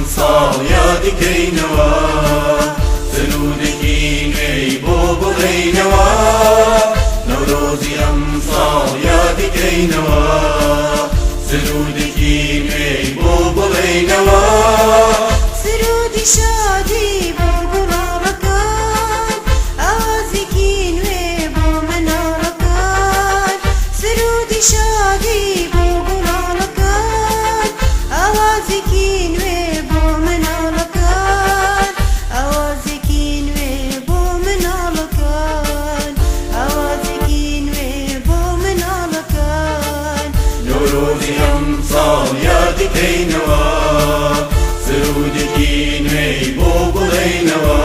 ئەمساڵ یادی کەینەوە، سروودێکی نوێی بۆ بڵێینەوە. نەورۆزی ئەمساڵ یادی کەینەوە، سروودێکی نوێی بۆ بڵێینەوە. سروودی شادی بۆ گوڵاڵەکان، ئاوازێکی نوێ بۆ مناڵەکان. سروودی شادی بۆ گوڵاڵەکان، ئاوازێکی نوێ بۆ مناڵەکان. ئاوازێکی نوێ بۆ مناڵەکان، ئاوازێکی نوێ بۆ مناڵەکان. نەورۆزی ئەمساڵ یادی کەینەوە، سروودێکی نوێی بۆ بڵێینەوە.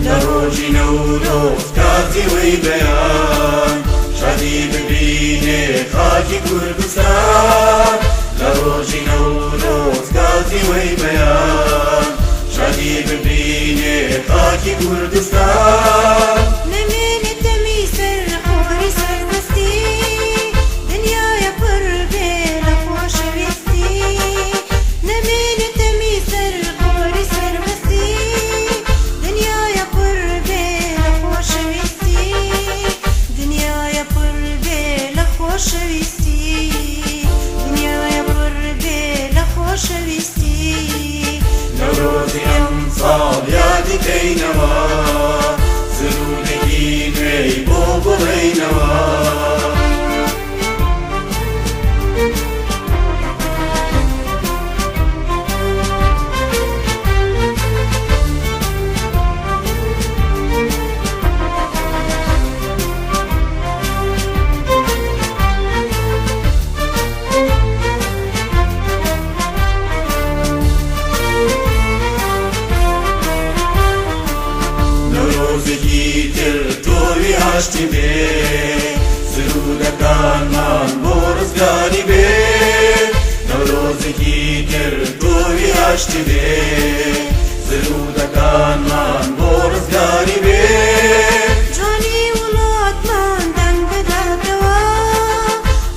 لە ڕۆژی نەورۆز کاتی وەی بەیان، شادی ببینێ خاکی کوردستان. لە ڕۆژی نەورۆز کاتی وەی بەیان، شادی ببینێ خاکی کوردستان. نەمێنێ تەمی سەر خۆری سەربەستی، دنیایە پڕ بێ لە خۆشەویستی. نەمێنێ تەمی سەر خۆری سەربەستی، دنیایە پڕ بێ لە خۆشەویستی. دنیایە پڕ بێ لە خۆشەویستی، دنیایە پڕ بێ لە خۆشەویستی. نەورۆزی ئەمساڵ یادی کەینەوە، سروودێکی نوێی بۆ بڵێینەوە. نەورۆزێکی تر تۆوی ئاشتی بێ، سروودەکانمان بۆ ڕزگاری بێ. نەورۆزێکی تر تۆوی ئاشتی بێ، سروودەکانمان بۆ ڕزگاری بێ. جوانی وڵاتمان دەنگ بداتەوە،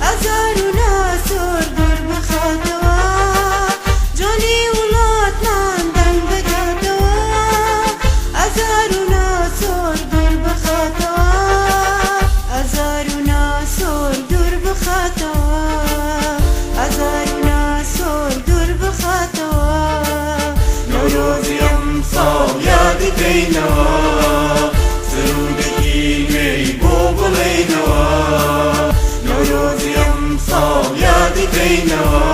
ئازار و ناسۆر دوور بخاتەوە. جوانی وڵاتمان دەنگ بداتەوە، ئازار و ناسۆر دوور بخاتەوە. ئازار و ناسۆر دوور بخاتەوە، ئازار و ناسۆر دوور بخاتەوە. نەورۆزی ئەمساڵ یادی کەینەوە، سروودێکی نوێی بۆ بڵێینەوە. نەورۆزی ئەمساڵ یادی کەینەوە.